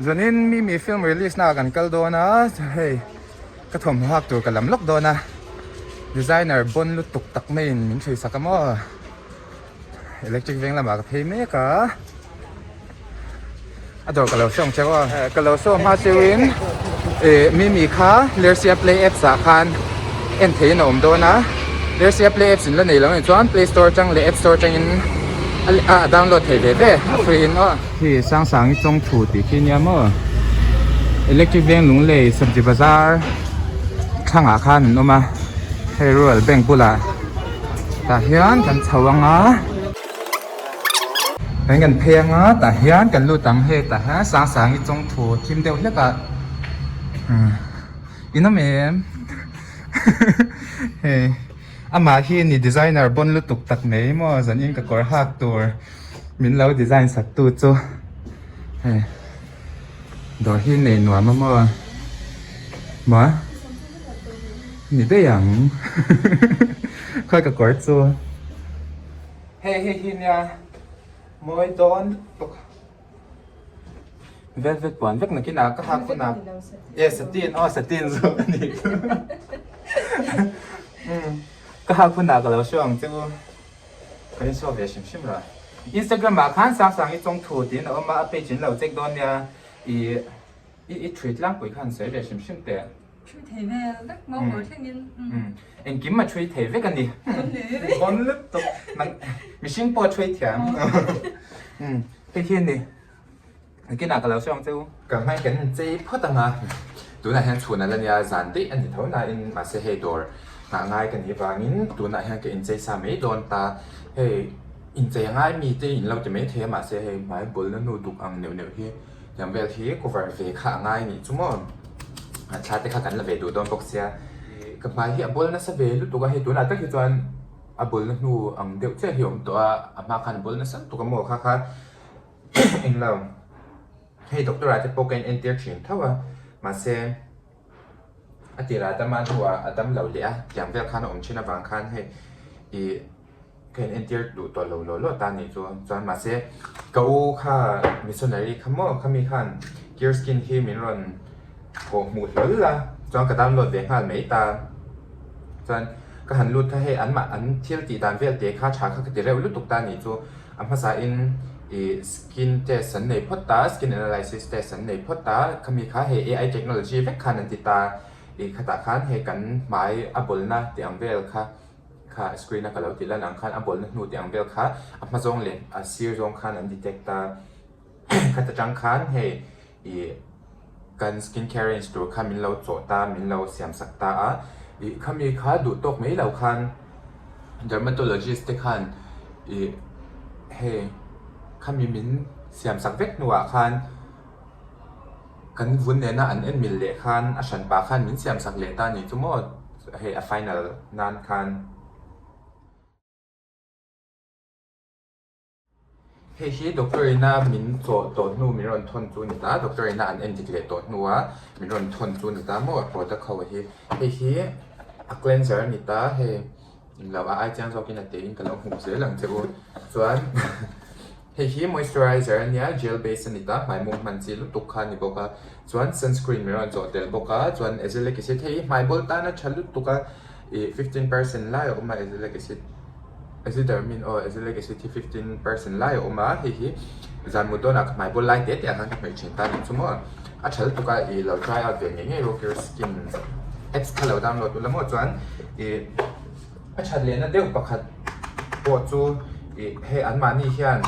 Zanin Mimi film release na ah kan kal dawn a hei ka thawmhnaw hak tur ka lam lawk dawn a designer bawn lutuk tak maiin min hrui sak a maw electric veng lamah ka phei mek a a dawr ka lo sawm cheu a ka lo sawm hma cheuin ih Mimi kha Lersia play apps ah khan en theihin a awm dawn a Lersia play apps in la nei lo anih chuan play store atang leh app store atangin a download thei ve ve a free in aw. Khi Sangsangi Chawngthu tih khi nia maw Electric Veng Lunglei Sabji Bazar thlangah khan an awm a hei Rural Bank bulah tah hian kan chho ang a kan kan phei ang a tah hian kan lut ang hei tah hian Sangsangi Chawngthu thim deuh hlek ah in awm em hei amah hi ni designer bawn lutuk tak mai maw zanin ka kawr hak tur. Min lo design sak tu chu hei dawr hi nei nuam a maw maw ni daih ang khawi ka kawr chu hei hei hi nia mawi dawn lutuk velvet puan vek nakinah ka hak hunah e satin aw satin zawk a nih chu ka hak hunah ka lo hre ang che u. Ka in saw ve hrim hrim ra. Instagram ah khan Sangsangi Chawngthu tiin a awm a, a page in lo check dawn nia i i thui tlangpui khan sawi ve hrim hrim teh. Thui thei vel vek mau kawr thleng in. Engkim a thui thei vek a ni. Bawn lutuk. Mihring pawh a thui thiam. Hei hi a ni. Nakinah ka lo sawi ang che u. Ka hmai kan inchei phawt ang a, tunah hian chhun a la nia, zan daih a ni tho nain mahse hei dawr nghah ngai ka nih vangin tunah hian ka inchei sa mai dawn ta. Hei inchei a ngai mi te in lo ti mai thei a mahse hei hmai bawlna hnu duk ang neuh neuh hi tiang vel hi cover ve kha a ngai nih chu maw. Thla te kha kan la ve duh dawn bawk sia. Ka hmai hi a bawl nasa ve lutuk a, hei tunah tak hi chuan a bawlna hnu ang deuh chiah hi a awm tawh a, a hma khan a bawl nasa lutuk a maw kha kha. Englo, hei doctor ah te pawh ka in entir thin tho a, mahse a tirah a dam a hnuah a dam lo leh a, tiang vel khan a awm thin avang khan hei ih ka in entir duh tawh lo law law ta anih chu, chuan mahse ka u kha missionary kha maw khami khan cure skin hi min rawn kawh hmuh hlawl a, chuan ka download ve nghal mai ta, chuan ka han lut kha hei an mah an thil tih dan vel te kha tha kha ka ti reuh lutuk ta anih chu. A hmasain ih skin test an nei phawt ta, skin analysis test an nei phawt ta, khami kha hei AI technology vek khan an ti ta, ih khatah khan hei kan hmai a bawlna tih ang vel kha kha screen a ka lo tih lan ang khan a bawlna hnu tih ang vel kha a hma zawng leh a sir zawng khan an detect ta, khat atang khan hei ih kan skin care range tur kha min lo chawh ta, min lo siam sak ta a, ih khami kha duh tawk mai lo khan dermatologist te khan ih hei khami min siam sak vek hnuah khan kan vun nena an en mil leh khan a hran pah khan min siam sak leh ta a nih chu maw hei a final nan khan. Hei hi doctor ina min chawh tawh hnu min rawn thawn chu a ni ta, doctor ina an endik leh tawh hnua min rawn thawn chu a ni ta maw product ho hi. Hei hi a cleanser a ni ta hei englo a ai chiang zawkin a teiin ka lo hmuh zel ang che u. Chuan hei hi moisturizer a nia gel base a ni ta hmai mum hman chi lutuk kha a ni bawk a, chuan sunscreen min rawn chawh tel bawk a, chuan azelaic acid hei hi hmai bawl tan a tha lutuk a ih 15 percent lai a awm a azelaic acid. Azidermin aw azelaic acid hi 15% lai a awm a, hei hi zan mut dawnah ka hmai bawl lai te te ah khan ka hmeh thin ta nih chu maw. A tha lutuk a ih lo try out ve ngei ngei rawh Cure Skin apps kha lo download ula maw chuan ih a that lehna deuh pakhat pawh chu ih hei anmahni hian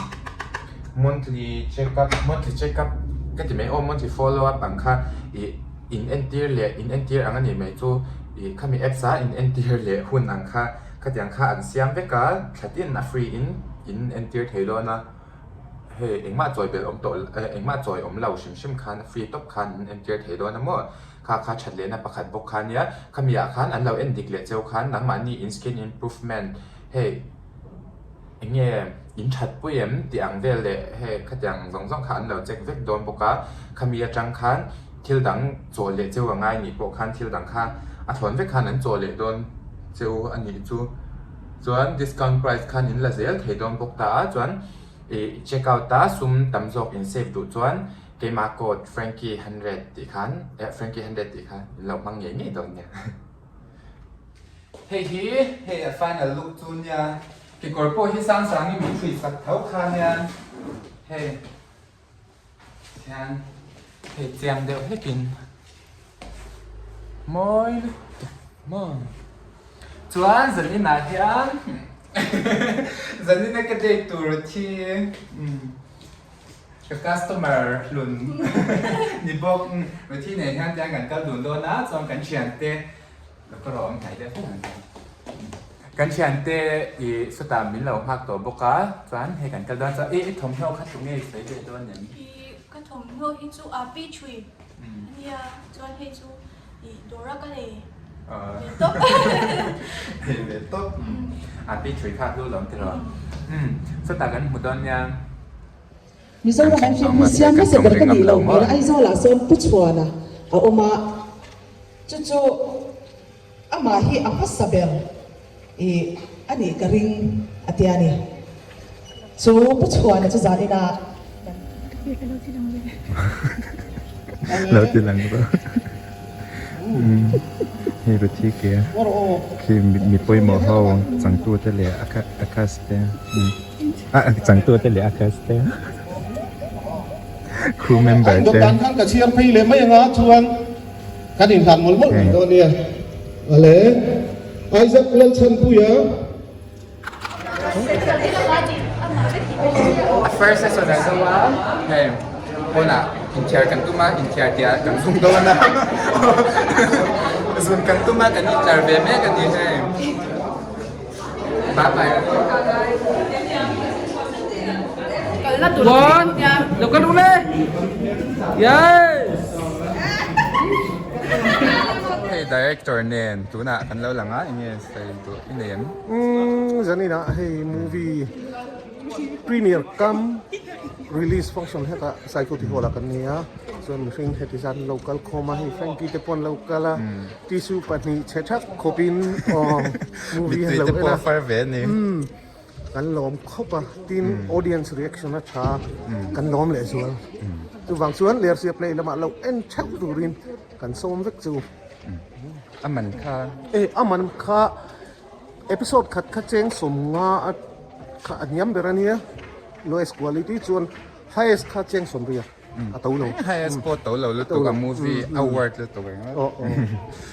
monthly check up monthly check up ka ti mai aw monthly follow up ang kha ih in entir leh in entir ang a nih mai chu ih khami apps a in entir leh hun ang kha. Khatiang kha an siam vek a, thla tin a free in in entir thei dawn a, hei engmah chawi belh awm tawh engmah chawi awm lo hrim hrim khan a free tawp khan in entir thei dawn a maw? Kha kha that lehna pakhat bawk kha nia, khami ah khan an lo en dik leh cheu khan nangmahni in skin improvement hei eng nge in that pui em tih ang vel leh hei khatiang zawng zawng kha an lo check vek dawn bawk a, khami atang khan thil dang chaw leh cheu a ngai nih pawh khan thil dang kha a thlawn vek khan an chaw leh dawn. Cheu a nih chu chuan discount price khan in la zel thei dawn bawk ta a chuan ih check out a sum tam zawk in save duh chuan. Keimah code Frankie 100 tih khan eh Frankie 100 tih kha in lo hmang ngei ngei dawn nia. Hei hi hei a final look chu nia kekawr pawh hi sang sangin min hrui sak tho kha nia hei hian hei chiang deuh hlekin mawi lutuk maw chuan zaninah hian zanina ka date tur thi Ka customer hlun ni bawk Ruthi nen hian tiang kan kal dun dawn a chuan kan thiante ka ka rawh awm hnai deuh hlek ang kan thiante i sawtah min lo nghak tawh bawk a chuan hei kan kal dawn chuan i thawmhnaw kha tunge i sawi ve dawn em? I ka thawmhnaw hi chu a pi thui ania chuan hei chu i dawr a ka lei ve tawp. Lei ve tawp a pi thui kha a hlu lo ang tiraw sawtah kan hmu dawn nia. Mizoram an film hi siam hmasa ber ka nih loh hmel a, Aizawlah sawn Pu Chhuana a awm a, chu chu amah hi a hmasa ber i a nih ka ring a tia ni. Chu Pu Chhuana chu zan inah kan. Lo ti lang rawh. Hei Ruthi ke khi mi pawimawh ho changtute leh a cast te. A changtute leh a cast te crew member te. Dawhkan khan ka chhiar phei leh mai anga chuan kan inhlan mawlh mawlh mai dawn nia. Ale Isaac Lalchhanpuia. A first a sawn a zo a hei pawnah inthiar kan tum a inthiar tih ah kan zung dawn a zun kan tum a kan intlar ve mek a ni hei. Bye bye. One, lo kal ule. Yes. Hei director nen tunah kan lo lang a enge sawi duh i nei em? Umm zanin ah hei movie premiere kam release function hetah Saikuti hall ah kan nei a chuan mihring heti zat an lo kal khawm a hei Frankie te pawh an lo kal a tissue pahnih chhe thak khawpin aw movie an lo en a umm kan lawm khawp a tin audience reaction a tha kan lawm leh zual chuvang chuan Lersia play lamah lo en theuh turin kan sawm vek chu. A man kha. E a man kha episode khat kha cheng sawmnga a kha a hniam ber a nia lowest quality chuan highest kha cheng sawmriat a to lo. Highest pawh to lo lutuk a movie a worth lutuk eng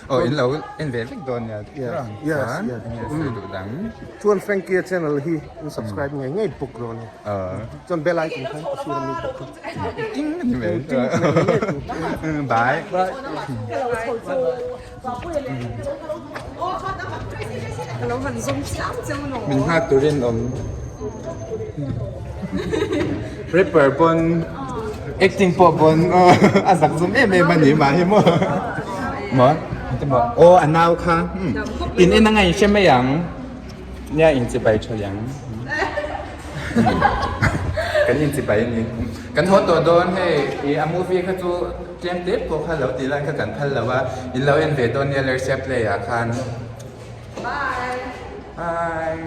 aw in lo en ve vek dawn nia chuan enge sawi duh dang. Chuan Frankie-a channel hi in subscribe ngei ngei bawk dawn a chuan bell icon kha a sir ami bawk kha. Ting a ni mai. Bye. Min nghak turin awm rapper pawn acting pawh pawn a zak zum em em a ni mah hi maw maw aw a nau kha in en anga in hre mai ang nia in chibai tha ang kan in chibai a ni kan haw tawh dawn hei ih a movie kha chu. Tlem tep pawh kha lo tih lai kha kan phal lo a, in lo en ve dawn nia Lersia play ah khan. Bye. Bye.